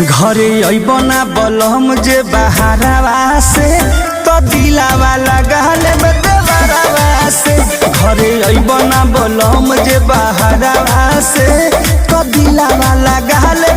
घरे अइब ना बलम जे बहारावा से, तो दिलावा लगा लेब देवरावा से। घरे अइब ना बलम जे बहारावा से, तो दिलावा लगा लेब।